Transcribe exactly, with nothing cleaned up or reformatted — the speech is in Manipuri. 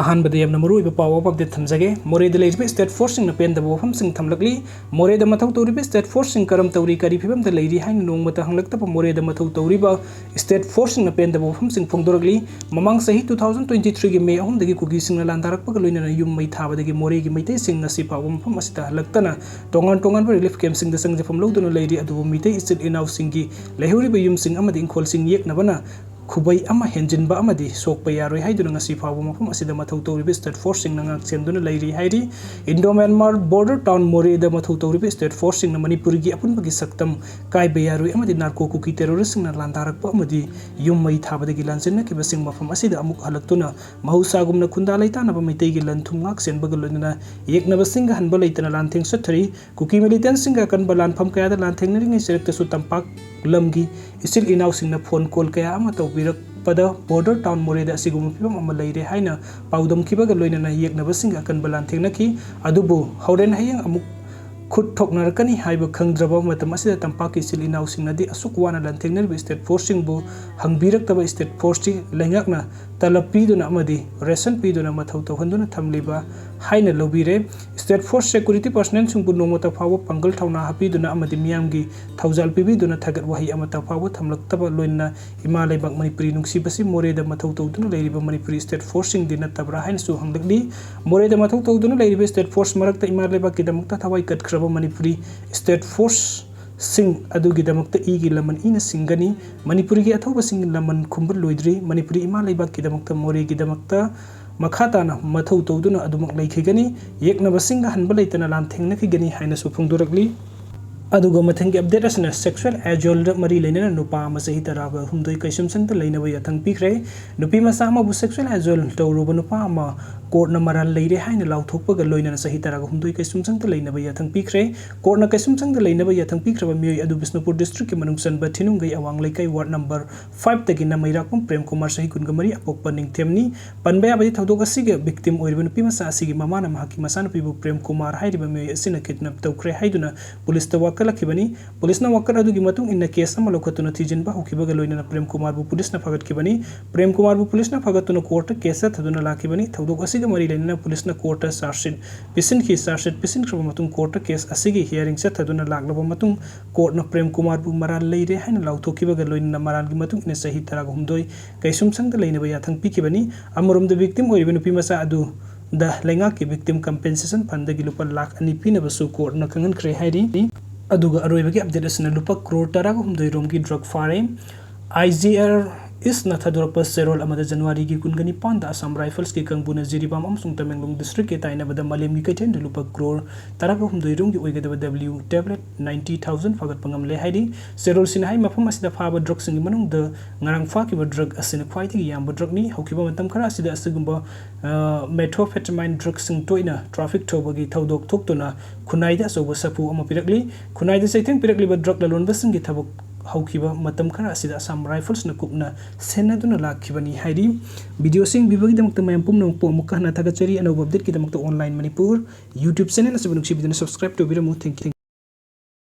ꯑꯍꯥꯟꯕꯗ ꯌꯥꯝꯅ ꯃꯔꯨꯑꯣꯏꯕ ꯄꯥꯎ ꯑꯃ ꯑꯞꯗꯦꯠ ꯊꯝꯖꯒꯦ꯫ ꯃꯣꯔꯦꯗ ꯂꯩꯔꯤꯕ ꯁ꯭ꯇꯦꯠ ꯐꯣꯔꯁꯁꯤꯡꯅ ꯄꯦꯟꯗꯕ ꯋꯥꯐꯝꯁꯤꯡ ꯊꯝꯂꯛꯂꯤ꯫ ꯃꯣꯔꯦꯗ ꯃꯊꯧ ꯇꯧꯔꯤꯕ ꯁ꯭ꯇꯦꯠ ꯐꯣꯔꯁꯁꯤꯡ ꯀꯔꯝ ꯇꯧꯔꯤ, ꯀꯔꯤ ꯐꯤꯕꯝꯗ ꯂꯩꯔꯤ ꯍꯥꯏꯅ ꯅꯣꯡꯃꯇ ꯍꯪꯂꯛꯇꯕ ꯃꯣꯔꯦꯗ ꯃꯊꯧ ꯇꯧꯔꯤꯕ ꯁ꯭ꯇꯦꯠ ꯐꯣꯔꯁꯁꯤꯡꯅ ꯄꯦꯟꯗꯕ ꯋꯥꯐꯝꯁꯤꯡ ꯐꯣꯡꯗꯣꯔꯛꯂꯤ꯫ ꯃꯃꯥꯡ ꯆꯍꯤ two thousand twenty three ꯒꯤ ꯃꯦ ꯑꯍꯨꯝꯗꯒꯤ ꯀꯨꯀꯤꯁꯤꯡꯅ ꯂꯥꯟꯗꯥꯔꯛꯄꯒ ꯂꯣꯏꯅꯅ ꯌꯨꯝ ꯃꯩ ꯊꯥꯕꯗꯒꯤ ꯃꯣꯔꯦꯒꯤ ꯃꯩꯇꯩꯁꯤꯡ ꯉꯁꯤ ꯐꯥꯎꯕ ꯃꯐꯝ ꯑꯁꯤꯗ ꯍꯜꯂꯛꯇꯅ ꯇꯣꯉꯥꯟ ꯇꯣꯉꯥꯟꯕ ꯔꯤꯂꯤꯐ ꯀꯦꯝꯞꯁꯤꯡꯗ ꯆꯪꯖꯐꯝ ꯂꯧꯗꯨꯅ ꯂꯩꯔꯤ꯫ ꯑꯗꯨꯕꯨ ꯃꯤꯇꯩ ꯏꯆꯤꯜ ꯏꯅꯥꯎꯁꯤꯡꯒꯤ ꯂꯩꯍꯧꯔꯤꯕ ꯌꯨꯝꯁꯤꯡ ꯑꯃꯗꯤ ꯏꯪꯈꯣꯜꯁꯤꯡ ꯌꯦꯛꯅꯕꯅ ꯈꯨꯕꯩ ꯑꯃ ꯍꯦꯟꯖꯤꯟꯕ ꯑꯃꯗꯤ ꯁꯣꯛꯄ ꯌꯥꯔꯣꯏ ꯍꯥꯏꯗꯨꯅ ꯉꯁꯤ ꯐꯥꯎꯕ ꯃꯐꯝ ꯑꯁꯤꯗ ꯃꯊꯧ ꯇꯧꯔꯤꯕ ꯁ꯭ꯇꯦꯠ ꯐꯣꯔꯁꯁꯤꯡꯅ ꯉꯥꯛ ꯁꯦꯟꯗꯨꯅ ꯂꯩꯔꯤ ꯍꯥꯏꯔꯤ꯫ ꯏꯟꯗꯣ ꯃ꯭ꯌꯥꯟꯃꯥꯔ ꯕꯣꯔꯗꯔ ꯇꯥꯎꯟ ꯃꯣꯔꯦꯗ ꯃꯊꯧ ꯇꯧꯔꯤꯕ ꯁ꯭ꯇꯦꯠ ꯐꯣꯔꯁꯁꯤꯡꯅ ꯃꯅꯤꯄꯨꯔꯒꯤ ꯑꯄꯨꯟꯕꯒꯤ ꯁꯛꯇꯝ ꯀꯥꯏꯕ ꯌꯥꯔꯣꯏ ꯑꯃꯗꯤ ꯅꯥꯔꯀꯣ ꯀꯨꯀꯤ ꯇꯦꯔꯣꯔꯤꯁꯁꯤꯡꯅ ꯂꯥꯟꯗꯥꯔꯛꯄ ꯑꯃꯗꯤ ꯌꯨꯝ ꯃꯩ ꯊꯥꯕꯗꯒꯤ ꯂꯥꯟꯖꯦꯟꯅꯈꯤꯕꯁꯤꯡ ꯃꯐꯝ ꯑꯁꯤꯗ ꯑꯃꯨꯛ ꯍꯜꯂꯛꯇꯨꯅ ꯃꯍꯧꯁꯥꯒꯨꯝꯅ ꯈꯨꯟꯗꯥ ꯂꯩꯇꯥꯅꯕ ꯃꯩꯇꯩꯒꯤ ꯂꯟ ꯊꯨꯝ ꯉꯥꯛ ꯁꯦꯟꯕꯒ ꯂꯣꯏꯅꯅ ꯌꯦꯛꯅꯕꯁꯤꯡꯒ ꯍꯟꯕ ꯂꯩꯇꯅ ꯂꯥꯟꯊꯦꯡ ꯆꯠꯊꯔꯤ꯫ ꯀꯨꯀꯤ ꯃꯤꯂꯤꯇꯦꯟꯠꯁꯤꯡꯒ ꯑꯀꯟꯕ ꯂꯥꯟꯐꯝ ꯀꯌꯥꯗ ꯂꯥꯟꯊꯦꯡꯅꯔꯤꯉꯩ ꯆꯔꯛꯇꯁꯨ ꯇꯝꯄꯥꯛ ꯂꯝꯒꯤ ꯏꯆꯤꯜ ꯏꯅꯥꯎꯁꯤꯡꯅ ꯐꯣꯟ ꯀꯣꯜ ꯀꯌꯥ ꯑꯃ ꯇꯧꯕꯤꯔꯛꯄꯗ ꯕꯣꯔꯗꯔ ꯇꯥꯎꯟ ꯃꯣꯔꯦꯗ ꯑꯁꯤꯒꯨꯝꯕ ꯐꯤꯕꯝ ꯑꯃ ꯂꯩꯔꯦ ꯍꯥꯏꯅ ꯄꯥꯎꯗꯝꯈꯤꯕꯒ ꯂꯣꯏꯅꯅ ꯌꯦꯛꯅꯕꯁꯤꯡꯒ ꯑꯀꯟꯕ ꯂꯥꯟꯊꯦꯡꯅꯈꯤ꯫ ꯑꯗꯨꯕꯨ ꯍꯣꯔꯦꯟ ꯍꯌꯦꯡ ꯑꯃꯨꯛ ꯈꯨꯠ ꯊꯣꯛꯅꯔꯛꯀꯅꯤ ꯍꯥꯏꯕ ꯈꯪꯗ꯭ꯔꯕ ꯃꯇꯝ ꯑꯁꯤꯗ ꯇꯝꯄꯥꯛꯀꯤ ꯏꯆꯤꯜ ꯏꯅꯥꯎꯁꯤꯡꯅꯗꯤ ꯑꯁꯨꯛ ꯋꯥꯅ ꯂꯥꯟꯊꯦꯡꯅꯔꯤꯕ ꯁ꯭ꯇꯦꯠ ꯐꯣꯔꯁꯁꯤꯡꯕꯨ ꯍꯪꯕꯤꯔꯛꯇꯕ ꯁ꯭ꯇꯦꯠ ꯐꯣꯔꯁꯀꯤ ꯂꯩꯉꯥꯛꯅ ꯇꯂꯕ ꯄꯤꯗꯨꯅ ꯑꯃꯗꯤ ꯔꯦꯁꯟ ꯄꯤꯗꯨꯅ ꯃꯊꯧ ꯇꯧꯍꯟꯗꯨꯅ ꯊꯝꯂꯤꯕ ꯍꯥꯏꯅ ꯂꯧꯕꯤꯔꯦ꯫ ꯁ꯭ꯇꯦꯠ ꯐꯣꯔꯁ ꯁꯦꯀ꯭ꯌꯨꯔꯤꯇꯤ ꯄꯔꯁꯅꯦꯜꯁꯤꯡꯕꯨ ꯅꯣꯡꯃꯇ ꯐꯥꯎꯕ ꯄꯥꯡꯒꯜ ꯊꯧꯅꯥ ꯍꯥꯞꯄꯤꯗꯨꯅ ꯑꯃꯗꯤ ꯃꯤꯌꯥꯝꯒꯤ ꯊꯧꯖꯥꯜ ꯄꯤꯕꯤꯗꯨꯅ ꯊꯥꯒꯠ ꯋꯥꯍꯩ ꯑꯃꯠꯇ ꯐꯥꯎꯕ ꯊꯝꯂꯛꯇꯕ ꯂꯣꯏꯅꯅ ꯏꯃꯥ ꯂꯩꯕꯥꯛ ꯃꯅꯤꯄꯨꯔꯤ ꯅꯨꯡꯁꯤꯕꯁꯤ ꯃꯣꯔꯦꯗ ꯃꯊꯧ ꯇꯧꯗꯨꯅ ꯂꯩꯔꯤꯕ ꯃꯅꯤꯄꯨꯔꯤ ꯁ꯭ꯇꯦꯠ ꯐꯣꯔꯁꯁꯤꯡꯗꯤ ꯅꯠꯇꯕ꯭ꯔꯥ ꯍꯥꯏꯅꯁꯨ ꯍꯪꯂꯛꯂꯤ꯫ ꯃꯣꯔꯦꯗ ꯃꯊꯧ ꯇꯧꯗꯨꯅ ꯂꯩꯔꯤꯕ ꯁ꯭ꯇꯦꯠ ꯐꯣꯔꯁ ꯃꯔꯛꯇ ꯏꯃꯥ ꯂꯩꯕꯥꯛꯀꯤꯗꯃꯛꯇ ꯊꯋꯥꯏ ꯀꯠꯈ꯭ꯔꯕ ꯃꯅꯤꯄꯨꯔꯤ ꯁ꯭ꯇꯦꯠ ꯐꯣꯔꯁꯁꯤꯡ ꯑꯗꯨꯒꯤꯗꯃꯛꯇ ꯏꯒꯤ ꯂꯃꯟ ꯏꯅ ꯁꯤꯡꯒꯅꯤ꯫ ꯃꯅꯤꯄꯨꯔꯒꯤ ꯑꯊꯧꯕꯁꯤꯡꯒꯤ ꯂꯃꯟ ꯈꯨꯝꯕ ꯂꯣꯏꯗ꯭ꯔꯤ꯫ ꯃꯅꯤꯄꯨꯔꯤ ꯏꯃꯥ ꯂꯩꯕꯥꯛꯀꯤꯗꯃꯛꯇ ꯃꯣꯔꯦꯒꯤꯗꯃꯛꯇ ꯃꯈꯥ ꯇꯥꯅ ꯃꯊꯧ ꯇꯧꯗꯨꯅ ꯑꯗꯨꯃꯛ ꯂꯩꯈꯤꯒꯅꯤ꯫ ꯌꯦꯛꯅꯕꯁꯤꯡꯒ ꯍꯟꯕ ꯂꯩꯇꯅ ꯂꯥꯟꯊꯦꯡꯅꯈꯤꯒꯅꯤ ꯍꯥꯏꯅꯁꯨ ꯐꯣꯡꯗꯣꯔꯛꯂꯤ꯫ ꯑꯗꯨꯒ ꯃꯊꯪꯒꯤ ꯑꯞꯗꯦꯠ ꯑꯁꯤꯅ ꯁꯦꯛꯁꯨꯑꯦꯜ ꯑꯦꯖꯣꯜꯗ ꯃꯔꯤ ꯂꯩꯅꯅ ꯅꯨꯄꯥ ꯑꯃ ꯆꯍꯤ ꯇꯔꯥꯒ ꯍꯨꯝꯗꯣꯏ ꯀꯩꯁꯨꯝꯁꯪꯗ ꯂꯩꯅꯕ ꯌꯥꯊꯪ ꯄꯤꯈ꯭ꯔꯦ꯫ ꯅꯨꯄꯤ ꯃꯆꯥ ꯑꯃꯕꯨ ꯁꯦꯛꯁꯨꯑꯦꯜ ꯑꯦꯖꯣꯜ ꯇꯧꯔꯨꯕ ꯅꯨꯄꯥ ꯑꯃ ꯀꯣꯔꯠꯅ ꯃꯔꯥꯜ ꯂꯩꯔꯦ ꯍꯥꯏꯅ ꯂꯥꯎꯊꯣꯛꯄꯒ ꯂꯣꯏꯅꯅ ꯆꯍꯤ ꯇꯔꯥꯒ ꯍꯨꯝꯗꯣꯏ ꯀꯩꯁꯨꯝꯁꯪꯗ ꯂꯩꯅꯕ ꯌꯥꯊꯪ ꯄꯤꯈ꯭ꯔꯦ꯫ ꯀꯣꯔꯠꯅ ꯀꯩꯁꯨꯝꯁꯪꯗ ꯂꯩꯅꯕ ꯌꯥꯊꯪ ꯄꯤꯈ꯭ꯔꯕ ꯃꯤꯑꯣꯏ ꯑꯗꯨ ꯕꯤꯁꯅꯨꯄꯨꯔ ꯗꯤꯁꯇ꯭ꯔꯤꯛꯀꯤ ꯃꯅꯨꯡ ꯆꯟꯕ ꯊꯤꯅꯨꯡꯒꯩ ꯑꯋꯥꯡ ꯂꯩꯀꯥꯏ ꯋꯥꯔꯗ ꯅꯝꯕꯔ ꯐꯥꯏꯚꯇꯒꯤꯅ ꯃꯩꯔꯥꯛꯄꯝ ꯄ꯭ꯔꯦꯝ ꯀꯨꯃꯥꯔ, ꯆꯍꯤ ꯀꯨꯟꯒ ꯃꯔꯤ, ꯑꯄꯣꯛꯄ ꯅꯤꯡꯊꯦꯝꯅꯤ꯫ ꯄꯟꯕ ꯌꯥꯕꯗꯤ, ꯊꯧꯗꯣꯛ ꯑꯁꯤꯒꯤ ꯚꯤꯛꯇꯤꯝ ꯑꯣꯏꯔꯤꯕ ꯅꯨꯄꯤ ꯃꯆꯥ ꯑꯁꯤꯒꯤ ꯃꯃꯥꯅ ꯃꯍꯥꯛꯀꯤ ꯃꯆꯥꯅꯨꯄꯤꯕꯨ ꯄ꯭ꯔꯦꯝ ꯀꯨꯃꯥꯔ ꯍꯥꯏꯔꯤꯕ ꯃꯤꯑꯣꯏ ꯑꯁꯤꯅ ꯀꯤꯗꯅꯦꯞ ꯇꯧꯈ꯭ꯔꯦ ꯍꯥꯏꯗꯨꯅ ꯄꯨꯂꯤꯁꯇ ꯋꯥꯀꯠꯂꯛꯈꯤꯕꯅꯤ꯫ ꯄꯨꯂꯤꯁꯅ ꯋꯥꯀꯠ ꯑꯗꯨꯒꯤ ꯃꯇꯨꯡ ꯏꯟꯅ ꯀꯦꯁ ꯑꯃ ꯂꯧꯈꯠꯇꯨꯅ ꯊꯤꯖꯤꯟꯕ ꯍꯧꯈꯤꯕꯒ ꯂꯣꯏꯅꯅ ꯄ꯭ꯔꯦꯝ ꯀꯨꯃꯥꯔꯕꯨ ꯄꯨꯂꯤꯁꯅ ꯐꯥꯒꯠꯈꯤꯕꯅꯤ꯫ ꯄ꯭ꯔꯦꯝ ꯀꯨꯃꯥꯔꯕꯨ ꯄꯨꯂꯤꯁꯅ ꯐꯥꯒꯠꯇꯨꯅ ꯀꯣꯔꯠꯇ ꯀꯦꯁ ꯆꯠꯊꯗꯨꯅ ꯂꯥꯛꯈꯤꯕꯅꯤ꯫ ꯊꯧꯗꯣꯛ ꯑꯁꯤꯒ ꯃꯔꯤ ꯂꯩꯅꯅ ꯄꯨꯂꯤꯁꯅ ꯀꯣꯔꯠꯇ ꯆꯥꯔꯖꯁꯤꯠ ꯄꯤꯁꯤꯟꯈꯤ꯫ ꯆꯥꯔꯖꯁꯤꯠ ꯄꯤꯁꯤꯟꯈ꯭ꯔꯕ ꯃꯇꯨꯡ ꯀꯣꯔꯠꯇ ꯀꯦꯁ ꯑꯁꯤꯒꯤ ꯍꯤꯌꯥꯔꯤꯡ ꯆꯠꯊꯗꯨꯅ ꯂꯥꯛꯂꯕ ꯃꯇꯨꯡ ꯀꯣꯔꯠꯅ ꯄ꯭ꯔꯦꯝ ꯀꯨꯃꯥꯔꯕꯨ ꯃꯔꯥꯜ ꯂꯩꯔꯦ ꯍꯥꯏꯅ ꯂꯥꯎꯊꯣꯛꯈꯤꯕꯒ ꯂꯣꯏꯅꯅ ꯃꯔꯥꯜꯒꯤ ꯃꯇꯨꯡ ꯏꯟꯅ ꯆꯍꯤ ꯇꯔꯥꯒ ꯍꯨꯝꯗꯣꯏ ꯀꯩꯁꯨꯝꯁꯪꯗ ꯂꯩꯅꯕ ꯌꯥꯊꯪ ꯄꯤꯈꯤꯕꯅꯤ꯫ ꯑꯃꯔꯣꯝꯗ, ꯚꯤꯛꯇꯤꯝ ꯑꯣꯏꯔꯤꯕ ꯅꯨꯄꯤ ꯃꯆꯥ ꯑꯗꯨꯗ ꯂꯩꯉꯥꯛꯀꯤ ꯚꯤꯛꯇꯤꯝ ꯀꯝꯄꯦꯟꯁꯦꯁꯟ ꯐꯟꯗꯒꯤ ꯂꯨꯄꯥ ꯂꯥꯈ ꯑꯅꯤ ꯄꯤꯅꯕꯁꯨ ꯀꯣꯔꯠꯅ ꯈꯪꯍꯟꯈ꯭ꯔꯦ ꯍꯥꯏꯔꯤ꯫ ꯑꯗꯨꯒ ꯑꯔꯣꯏꯕꯒꯤ ꯑꯞꯗꯦꯠ ꯑꯁꯤꯅ ꯂꯨꯄꯥ ꯀ꯭ꯔꯣꯔ ꯇꯔꯥꯒ ꯍꯨꯝꯗꯣꯏ ꯔꯣꯝꯒꯤ ꯗ꯭ꯔꯒ ꯐꯥꯔꯦ꯫ ꯑꯥꯏ ꯖꯤ ꯑꯥꯔ ꯏꯁꯅ ꯊꯥꯗꯣꯔꯛꯄ ꯆꯦꯔꯣꯜ ꯑꯃꯗ ꯖꯅꯋꯥꯔꯤꯒꯤ ꯀꯨꯟꯒ ꯅꯤꯄꯥꯟꯗ ꯑꯁꯥꯝ ꯔꯥꯏꯐꯜꯁꯀꯤ ꯀꯪꯕꯨꯅ ꯖꯤꯔꯤꯕꯥꯝ ꯑꯃꯁꯨꯡ ꯇꯃꯦꯡꯂꯣꯡ ꯗꯤꯁꯇ꯭ꯔꯤꯛꯀꯤ ꯇꯥꯏꯅꯕꯗ ꯃꯥꯂꯦꯝꯒꯤ ꯀꯩꯊꯦꯜꯗ ꯂꯨꯄꯥ ꯀ꯭ꯔꯣꯔ ꯇꯔꯥꯒ ꯍꯨꯝꯗꯣꯏ ꯔꯣꯝꯒꯤ ꯑꯣꯏꯒꯗꯕ ꯗꯕ꯭ꯂꯤꯎ ꯇꯦꯕ꯭ꯂꯦꯠ ꯅꯥꯏꯟꯇꯤ ꯊꯥꯎꯖꯟ ꯐꯥꯒꯠꯄ ꯉꯝꯂꯦ ꯍꯥꯏꯔꯤ꯫ ꯆꯦꯔꯣꯜꯁꯤꯅ ꯍꯥꯏ, ꯃꯐꯝ ꯑꯁꯤꯗ ꯐꯥꯕ ꯗ꯭ꯔꯒꯁꯤꯡꯒꯤ ꯃꯅꯨꯡꯗ ꯉꯔꯥꯡ ꯐꯥꯈꯤꯕ ꯗ꯭ꯔꯒ ꯑꯁꯤꯅ ꯈ꯭ꯋꯥꯏꯗꯒꯤ ꯌꯥꯝꯕ ꯗ꯭ꯔꯒꯅꯤ꯫ ꯍꯧꯈꯤꯕ ꯃꯇꯝ ꯈꯔ ꯑꯁꯤꯗ ꯑꯁꯤꯒꯨꯝꯕ, ꯑ, ꯃꯦꯊꯣꯐꯦꯇꯥꯃꯥꯏꯟ ꯗ꯭ꯔꯒꯁꯤꯡ ꯇꯣꯏꯅ ꯇ꯭ꯔꯥꯐꯤꯛ ꯇꯧꯕꯒꯤ ꯊꯧꯗꯣꯛ ꯊꯣꯛꯇꯨꯅ ꯈꯨꯟꯅꯥꯏꯗ ꯑꯆꯧꯕ ꯁꯥꯐꯨ ꯑꯃ ꯄꯤꯔꯛꯂꯤ꯫ ꯈꯨꯟꯅꯥꯏꯗ ꯆꯩꯊꯦꯡ ꯄꯤꯔꯛꯂꯤꯕ ꯗ꯭ꯔꯒ ꯂꯂꯣꯟꯕꯁꯤꯡꯒꯤ ꯊꯕꯛ ꯍꯧꯈꯤꯕ ꯃꯇꯝ ꯈꯔ ꯑꯁꯤꯗ ꯑꯁꯥꯝ ꯔꯥꯏꯐꯜꯁꯅ ꯀꯨꯞꯅ ꯁꯦꯟꯅꯗꯨꯅ ꯂꯥꯛꯈꯤꯕꯅꯤ ꯍꯥꯏꯔꯤ꯫ ꯚꯤꯗꯤꯑꯣꯁꯤ ꯌꯦꯡꯕꯤꯕꯒꯤꯗꯃꯛꯇ ꯃꯌꯥꯝ ꯄꯨꯝꯅꯃꯛꯄꯨ ꯑꯃꯨꯛꯀ ꯍꯟꯅ ꯊꯥꯒꯠꯆꯔꯤ꯫ ꯑꯅꯧꯕ ꯑꯞꯗꯦꯠꯀꯤꯗꯃꯛꯇ ꯑꯣꯟꯂꯥꯏꯟ ꯃꯅꯤꯄꯨꯔ YouTube ꯆꯦꯅꯦꯜ ꯑꯁꯤꯕꯨ ꯅꯨꯡꯁꯤꯕꯤꯗꯨꯅ ꯁꯕꯁꯀ꯭ꯔꯥꯏꯕ ꯇꯧꯕꯤꯔꯝꯃꯨ꯫ Thank you.